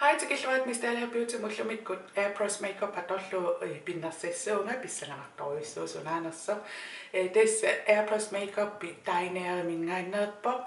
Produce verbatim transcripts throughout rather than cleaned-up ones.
Hej, tikilluarit Miss Dalager Beautymut. Ullumikkut airbrush makeup atorlugu, eh, pinnersassuunga, pissanganartorujussuuvoq sunaanersoq. Eh, tassa airbrush makeup Dinair-iminngaanneerpoq.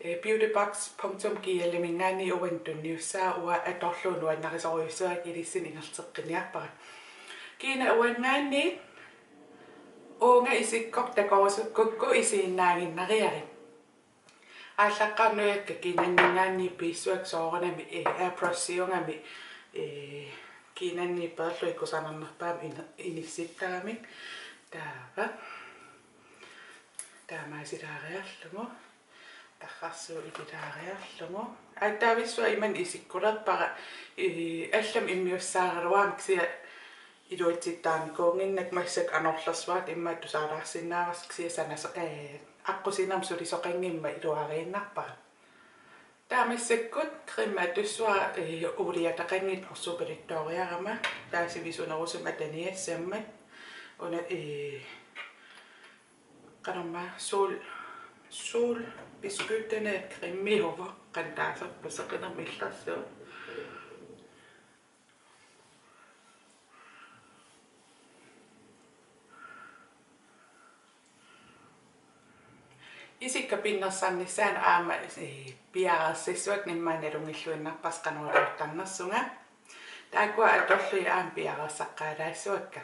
Eh, beautybox punktum G L-iminngaanniit uani tunniussaaq, uanga atorlugu nuannarisorujussuara, ilissinnut ingerlateqqinniarpara. Kiinaq uanngaanniit uunga isikkoq takorusukkukku isiginnaaginnariarit. Aallaqqaarnujakka kiinanninngaanniit piissavakka soorunami, eh, airbrushiugami, eh, kiinanniit peerlugit kusanarnerpaamik in-, inissittaramik. Taava. Taamaasilaariarlugu. Tarrarsuut ikilaariarlugu. Aatsaavissuaq imannak isikkulerpara, eh, allamik immiussaaraluarama, kisianni iluatsittaarnikuunnginnakku massakkut anorlersuartut immaqa tusaalaarsinnaavarsi, kisianni sanasa-, eh, aqqusinermik sulisoqanngimmat iluariinnarpara. Taava massakkut creme atussavara, eh, uuliataqanngitsoq orsorpaluttooriarama, taava sivisunerusumik ataniassammat. Una, eh, qanormaa sol, sol beskyttende creme-uvoq, qanoq taasarpaat, seqinermik illersuut. Isikka pinnersarnissaannut aamma, eh, piareersassuakka, immaqa nalunngilluinnarparsi qanoq aallarnersunga. Taakkua atorlugit aamma piareersaqqaalaassavakka.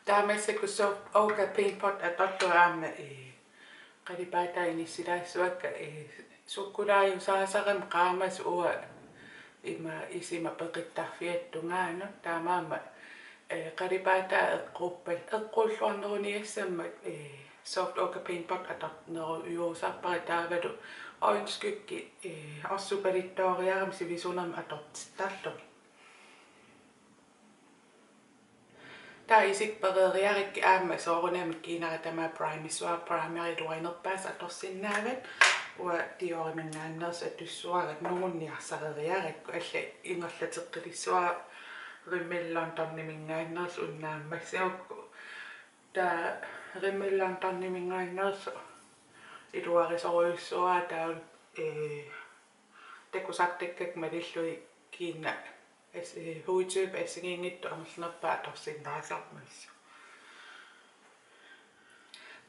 Taava massakkut Soft Ochre Paint Pot atorlugu aamma, eh, qalipaataa inissilaassavakka, eh, sukkulaajusaasarami qaamasoq, uanga ima isima peqittarfiata tungaanut, taamaammat, eh, qalipaataa eqquuppa-, eqquulluarneruniassammat, eh, Soft Ochre Paint Pot atornerujuusarpara, taavalu øjenskygge, eh, orsorpaluttooriarama sivisunermik atortittarlugu. Taava isikka pereeriarakkit aamma soorunami kiinara tamaat primersavara, primeri iluarinerpaasaq atorsinnaavat. Uanga Dioriminngaanneersoq atussavara, nungunniarsareeriarakku, allat ingerlateqqilissuara Rimmel Londoniminngaanneersoq unnaammassagukku. Taava Rimmel Londoniminngaanneersoq iluarisorujussuara, taava, eh, takusartakkakka malillugit kiinaq as-, eh, hudtype assigiinngitsut amerlanerpaat atorsinnaasarmata.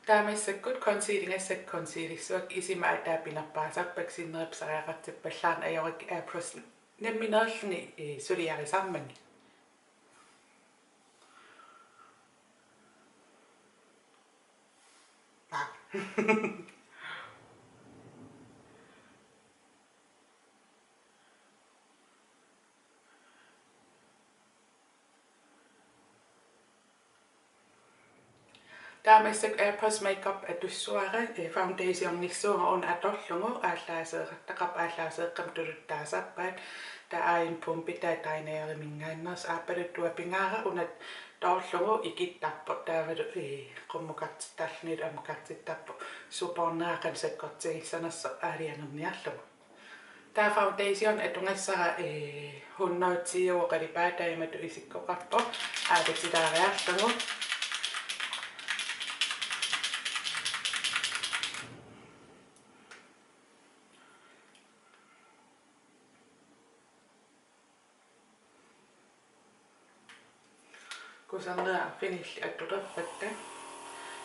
Taava massakkut concealingassakka concealissavakka, isima ataa pinerpaasarpakka, sinneri pisariaqartippallaarneq ajorakkit airbrush nammineerluni, eh, suliarisarmagit. Taava massakkut airbrush makeup atussavara, eh, foundationissuunga una atorlugu aallaaseeqartaqarpoq, aallaaseeqqamik tuluttut taasarpaat. Taava aajuna pumpi taava Dinairiminngaanneersoq aappaluttuaq pingaaraq una toorlugu ikittarpoq, taavalu, eh, qummukartittarlunilu ammukartittarpoq, supoornera qanoq sakkortigissanersoq aalajangerniarlugu. Taava foundation atugassara, eh, hundrede ti qalipaataa imatut isikkoqarpoq, aalatilaariarlugu. Kusanera arfinillit atulerpakka.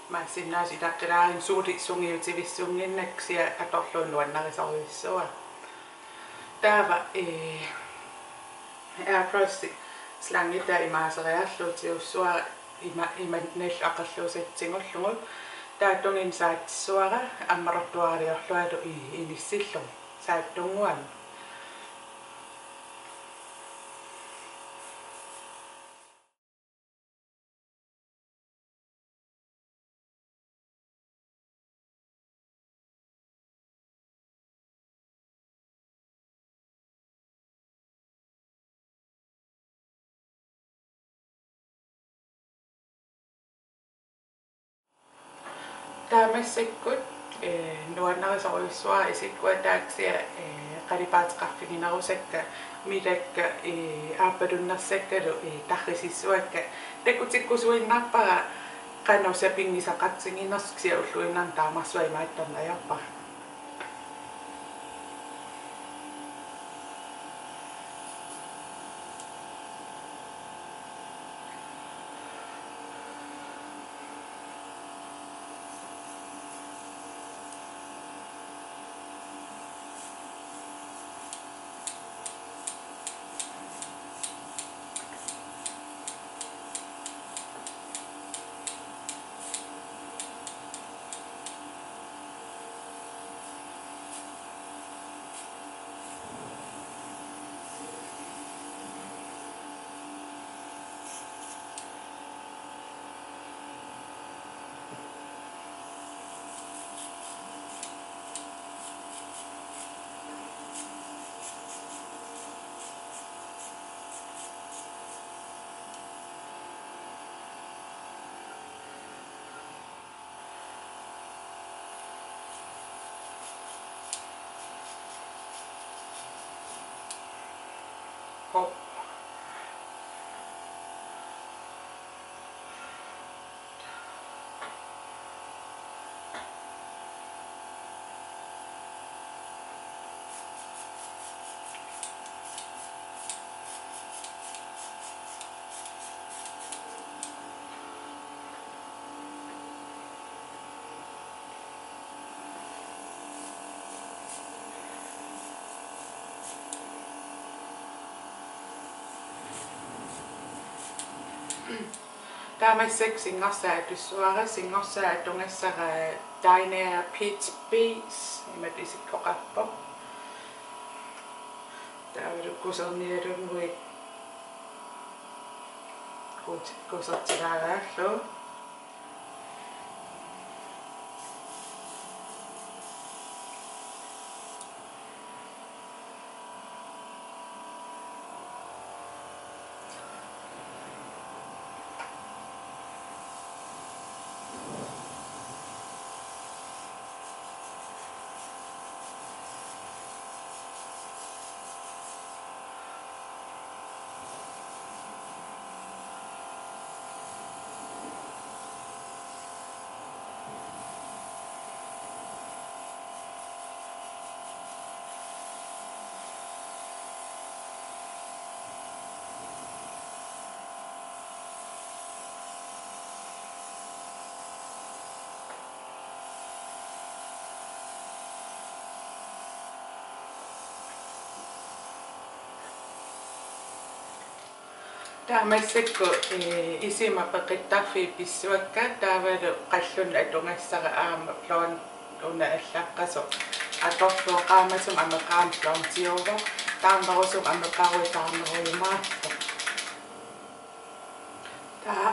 Maassinnaavoq, ilaqqilaarinnga suli sungiutivissunnginnakku, kisianni atorlugu nuannarisorujussuuara. Taava, eh, airbrush slangitaa imaaseriarlugu tigussavara, ima, imannak aqerluusatsigullugu. Taava tunginnut saatissavara ammalortuaraliorlualu i-, inissillugu saattunnguamik. Taava massakkut, eh, nuannarisorujussuuara isikkua taava, kisianni, eh, qalipaateqarfiginerusakka, milakka, eh, aappalunnersakkalu, eh, tarrisissavakka. Takutikkusuinnarpara Qanoq sapinngisaqartiginersoq, kisianni ulluinnarni taamarsuaq imaattorneq ajorpara. Hop. Taava massakkut singorsaat atussavara, singorsaat atugassara Dinair Peach Beige, imatut isikkoqarpoq. Taavalu kusernialunnguit kus-, kusertilaariarlugu. Taava massakkut, eh, isima peqittarfiit pissavakka, taavalu qallunnut atugassara aamma Blonde una allaqqasoq atorlugu, qaamasumik ameqarama Blondiuvoq, taarnerusumik ameqaruit taarnerujumaarpoq. Taava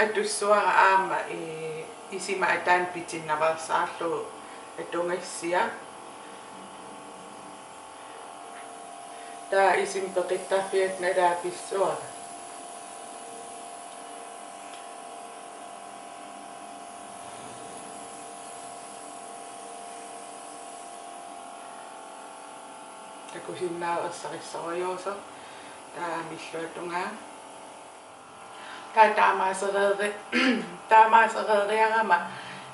atussavara aamma, eh, isima ataanut pitinnaveersaarlugu atugassia. Taava isima peqittarfiata nalaa pissavara. Takusinnaavat ersarissorujussuusoq. Taava milluatungaa. Taava taamaasereeri-, taamaasereeriarama,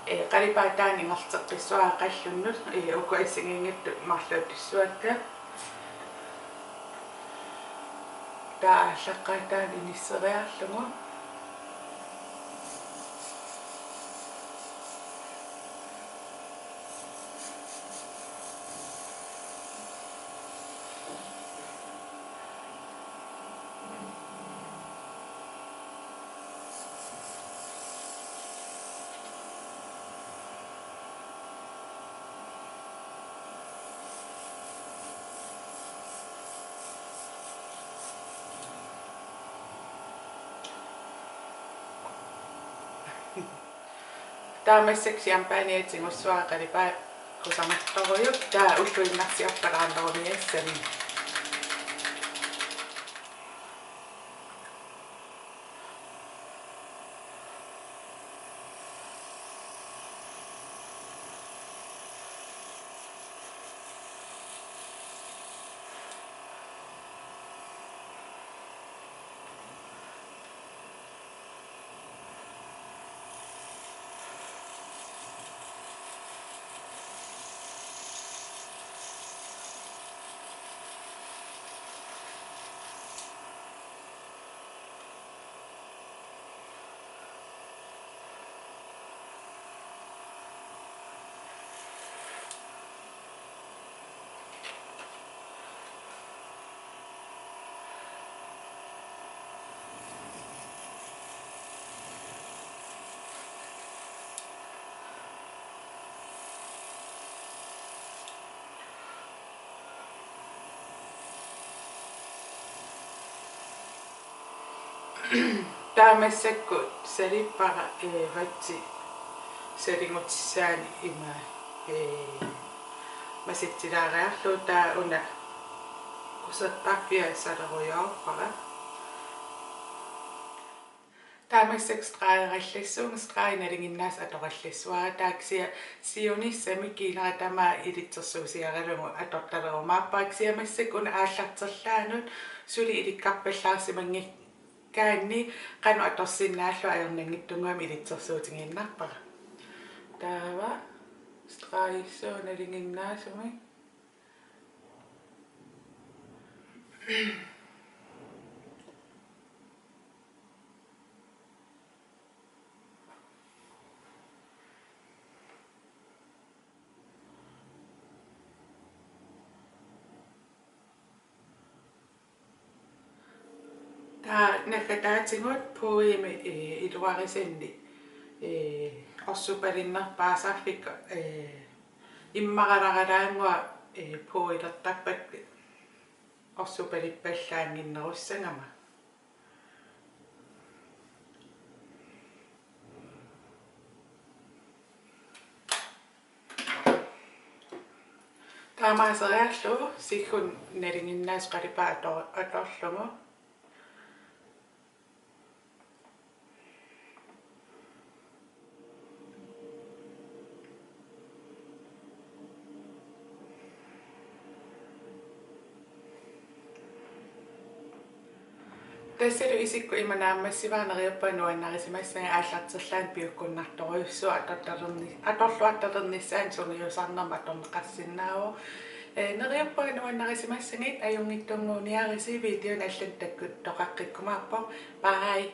eh, qalipaataani ingerlateqqissavara qallunnut, eh, uku assigiinngitsut marluk atussavakka. Taava aallaqqaataani inisseriarlugu. Taava massakkut champagnea tigussavara qalipaat kusanartorujuk, taava ulluinnarsiorpalaarnerumiassammat. Taava massakkut salippara, ee, vatsi salingutissaani ima, ee, masitsilaariarlugu, taava una kusertarfia salerujoorpara. Taava massakkut stregerallassuunga, stregi nalinginnaasumik atorallassuara, taava kisianni siunissami kiinara tamaat ilitsersuusiaralugu atortalerumaarpara, kisianni massakkut una aallarterlaanut suli ilikkarpallaarsimanngikkaanni qanoq atorsinnaallugu ajornanngitsunnguamik ilitsersuutigiinnarpara. Taava stregissuunga nalinginnaasumik. Taava naggataatigut puuimi, ee, iluarisanni, ee, orsupalinnerpaasarfik, ee, immaralaaralaannguaq, ee, puuilertarpakka orsupalippallaannginnerussagama. Taamaaseriarlugu siggunni nalinginnaasumik qalipaat ator-, atorlugu. Tassalu isikkoq ima naammassivara, neriuppunga nuannarisimassagiga aallarterlaanut piukkunnartorujussuaq atortalerni-, atorluartalernissaanut sungiusarnermut atorneqarsinnaavoq. Ee, neriuppunga nuannarisimassagit, ajunngitsunnguuniarisi, videoni allanut takkuttoqaqqikkumaarpoq. Bye.